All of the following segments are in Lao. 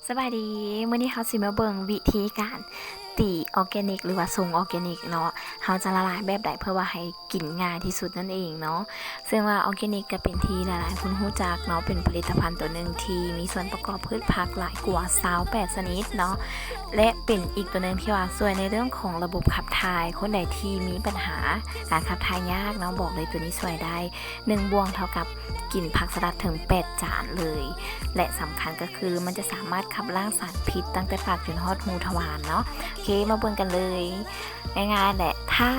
ສະບາຍດີ ມື້ນີ້ເຮົາຊິມາເບິ່ງວິທີການຕີອໍແກນິກ ຫຼືວ່າຊົງອໍແກນິກເນາະ ເຮົາຈະລະລາຍແບບໃດເພື່ອວ່າໃຫ້ກິນງ່າຍທີ່ສຸດນັ້ນເອງເນາະ. ເຊິ່ງວ່າອໍແກນິກກໍເປັນທີ່ຫຼາຍໆຄົນຮູ້ຈັກເນາະ ເປັນຜະລິດຕະພັນຕົວໜຶ່ງທີ່ມີສ່ວນປະກອບພືດຜັກຫຼາຍກວ່າຊາວແປດຊະນິດເນາະ ແລະ ເປັນອີກຕົວໜຶ່ງທີ່ວ່າຊ່ວຍໃນເລື່ອງຂອງລະບົບຂັບຖ່າຍ. ຄົນໃດທີ່ມີບັນຫາການຂັບຖ່າຍຍາກເນາະ ບອກເລີຍ ຕົວນີ້ຊ່ວຍໄດ້. ໜຶ່ງບ່ວງເທົ່າກັບກິນຜັກສະລັດເຖິງແປດຈານເລີຍ ແລະ ສຳຄັນກໍຄືມັນຈະສາມາດຂັບລ້າງສານພິດຕັ້ງແຕ່ປາກຈົນຮອດຮູທະວານເນາະ. ໂອເຄ ມາເບິ່ງກັນເລີຍ ງ່າຍໆແຫຼະ. ຖ້າ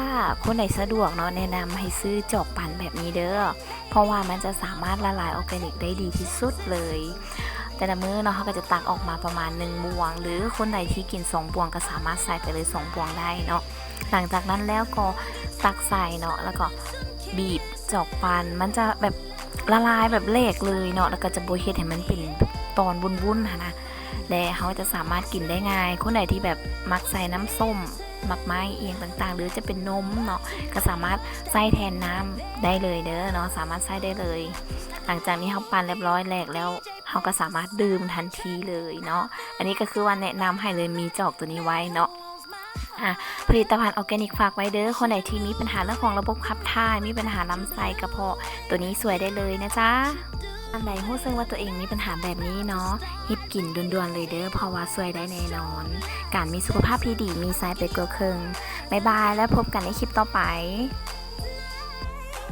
ຄົນໃດສະດວກເນາະ ແນະນຳໃຫ້ຊື້ຈອກປັ່ນແບບນີ້ເດີ້ ເພາະວ່າມັນຈະສາມາດລະລາຍອໍແກນິກໄດ້ດີທີ່ສຸດເລີຍ. ແຕ່ລະມື້ເນາະ ເຮົາກໍຈະຕັກອອກມາປະມານໜຶ່ງບ່ວງ ຫຼືຄົນໃດທີ່ກິນສອງບ່ວງກໍສາມາດໃສ່ໄປເລີຍສອງບ່ວງໄດ້ເນາະ. ຫຼັງຈາກນັ້ນແລ້ວກໍຕັກໃສ່ເນາະ ແລ້ວກໍ ບີບຈອກປັ່ນ ມັນຈະແບບລະລາຍແບບແຫຼກເລີຍເນາະ ແລ້ວກໍຈະບໍ່ເຮັດໃຫ້ມັນເປັນຕອນວຸ້ນໆຫັ້ນນະ ແລະ ເຮົາຈະສາມາດກິນໄດ້ງ່າຍ. ຄົນໃດທີ່ແບບມັກໃສ່ນ້ຳສົ້ມ ໝາກໄມ້ອີ່ຫຍັງຕ່າງໆ ຫຼືຈະເປັນນົມເນາະ ກໍສາມາດໃຊ້ແທນນ້ຳໄດ້ເລີຍເດີ້ເນາະ ສາມາດໃຊ້ໄດ້ເລີຍ. ຫຼັງຈາກນີ້ເຮົາປັ່ນຮຽບຮ້ອຍແຫຼກແລ້ວ ເຮົາກໍສາມາດດື່ມທັນທີເລີຍເນາະ. ອັນນີ້ກໍຄືວ່າແນະນຳໃຫ້ເລີຍ ມີຈອກຕົວນີ້ໄວ້ເນາະ. ອາ ຜະລິດຕະພັນອໍແກນິກຝາກໄວ້ເດີ້ ຄົນໃດທີ່ມີບັນຫາເລື່ອງຂອງລະບົບຂັບຖ່າຍ ມີບັນຫາລຳໄສ້ ກະເພາະ ຕົວນີ້ຊ່ວຍໄດ້ເລີຍນະຈ໊ະ. ທ່ານໃດຮູ້ສຶກວ່າຕົວເອງມີບັນຫາແບບນີ້ເນາະ ຮີບກິນດ່ວນໆເລີຍເດີ້ ເພາະວ່າຊ່ວຍໄດ້ແນ່ນອນ. ການມີສຸຂະພາບທີ່ດີ ມີໄຊໄປກວ່າເຄິ່ງ. ບາຍບາຍ ແລ້ວພົບກັນໃນຄລິບຕໍ່ໄປ.